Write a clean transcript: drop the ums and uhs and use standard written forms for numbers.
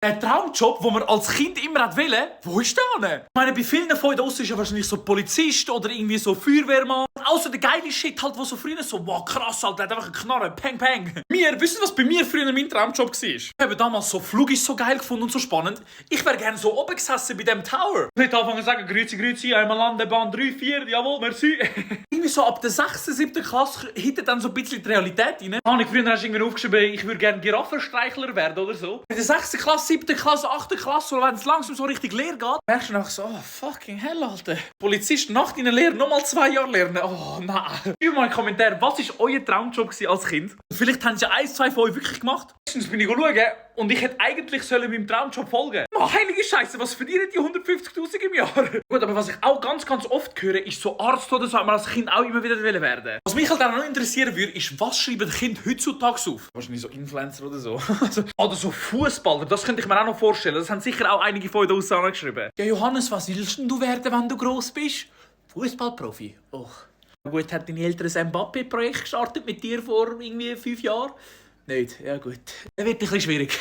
Ein Traumjob, den man als Kind immer wollte, wo ist der? Ich meine, bei vielen von uns ist ja wahrscheinlich so Polizist oder irgendwie so Feuerwehrmann. Außer der geile Shit halt, wo so früher so, wow krass, Alter, der hat einfach eine Knarre, peng, peng. Wisst ihr, was bei mir früher mein Traumjob war? Ich habe damals so Flugis so geil gefunden und so spannend. Ich wäre gerne so oben gesessen bei dem Tower. Ich hätte anfangen zu sagen, grüezi, einmal Landebahn 3, 4, jawohl, merci. Irgendwie so ab der 6., 7. Klasse hittet dann so ein bisschen die Realität rein. Früher hast du irgendwie aufgeschrieben, ich würde gerne Giraffenstreichler werden oder so. In der 6. Klasse, 7. Klasse, 8. Klasse, oder wenn es langsam so richtig leer geht, merkst du einfach so, oh fucking hell, Alter. Polizist nach deiner Lehre nochmal 2 Jahre lernen. Oh nein. Schreibt mal in den Kommentaren, was war euer Traumjob als Kind? Vielleicht haben sie ja 1, 2 von euch wirklich gemacht. Letztens bin ich schauen und ich hätte eigentlich meinem Traumjob folgen. Oh, heilige Scheiße, was verdienen die 150'000 im Jahr? Gut, aber was ich auch ganz oft höre, ist so Arzt oder so, hat man als Kind auch immer wieder werden. Was mich halt auch noch interessieren würde, ist, was schreiben die Kinder heutzutage auf? Wahrscheinlich so Influencer oder so. Oder so Fußballer, das könnte ich mir auch noch vorstellen. Das haben sicher auch einige von euch da geschrieben. Ja, Johannes, was willst denn du werden, wenn du gross bist? Fußballprofi. Och. Gut, hat deine Eltern ein Mbappé-Projekt gestartet mit dir vor irgendwie 5 Jahren? Nicht? Ja gut. Dann wird ein bisschen schwierig.